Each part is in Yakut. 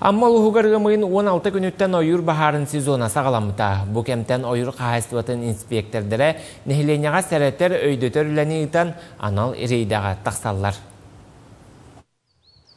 Амма улууһугар ыам ыйын 16 күнүттэн ойуур баһаарын сезона саҕаламмыта. Бу кэмтэн ойуур хаһаайыстыбатын инспиэктэрдэрэ нэһилиэнньэҕэ сэрэтэр, өйдөтөр үлэни ыытан, анал рейдэҕэ тахсаллар.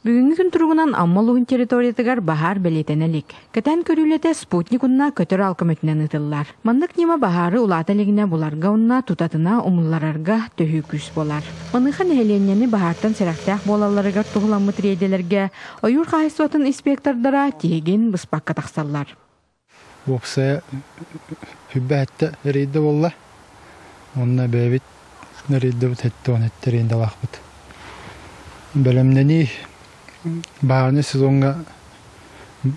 Бүгүҥҥү күн туругунан Амма улууһун территориятыгар баһаар бэлиэтэнэ илик. Кэтээн көрүүлэтэ спутник уонна көтөр аал көмөтүнэн ыытыллар. Маннык ньыма баһаары улаата илигинэ буларга уонна тутатына умулларарга төһүү күүс буолар. Маныаха нэһилиэнньэни баһаартан сэрэхтээх буолалларыгар туһуламмыт рейдэлэргэ ойуур хаһаайыстыбатын инспектордара тиһигин быспакка тахсаллар. Уопсайа сүрбэһэттэ рейдэ буолла. Уонна бэйэбит рейдэбит 77 рейдалаахпыт. Бэлэмнэнии баһаарынай сезоҥҥа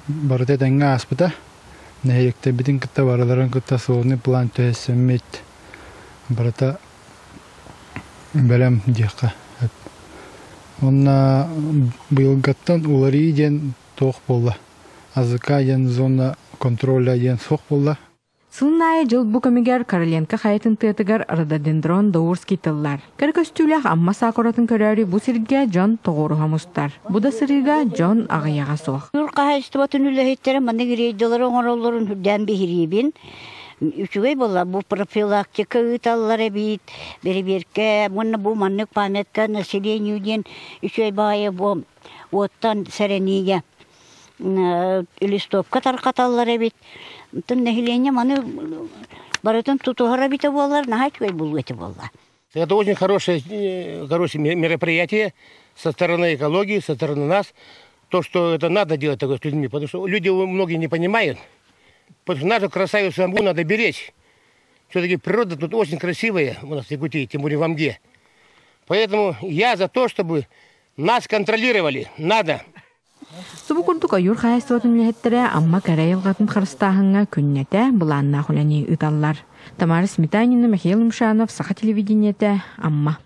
барыта этэҥҥэ ааспыта. Нэһилиэктэрбитин кытта барыларын кытта сложный план түһэрсэммит барыта бэлэм диэххэ сөп. Уонна быйылгаттан уларыйыы диэн туох буолла? АЗК диэн зона контроля диэн суох буолла. Сылын аайы дьыл бу кэмигэр Короленко хайатын тыатыгар рододендрон даурский тыллар. Кэрэ көстүүлээх Амма саакуратын көрөөрү бу сиргэ дьон тоҕуоруһа мустар. Бу да сырыыга дьон аҕыйаҕа суох. Күл хаһаайыстыбатын үлэһиттэрэ маннык рейдалары оҥороллорун үрдээн биһириибин. Үчүгэй буолла бу профилактика ыыталлар эбит, бэрэбиэркэ уонна бу маннык памятка населению диэн үчүгэй баҕайы бу уоттан сэрэниигэ листовка тарҕаталлар эбит. Оттон нэһилиэнньэ маны барытын тутуһар эбитэ буоллар, наһаа үчүгэй буолуо этэ буолла. Это очень хорошее, хорошее мероприятие со стороны экологии, со стороны нас. То, что это надо делать такое с людьми, потому что люди многие не понимают. Потому что нашу красавицу Амгу надо беречь. Все-таки природа тут очень красивая у нас в Якутии, тем более в Амге. Поэтому я за то, чтобы нас контролировали. Надо. Субу курдук ойуур хаһаайыстыбатын үлэһиттэрэ Амма кэрэ айылҕатын харыстааһыҥҥа күннэтэ былааннаах үлэни ыыталлар. Тамара Сметанина, Михаил Юмшанов, Саха телевидениетэ, Амма.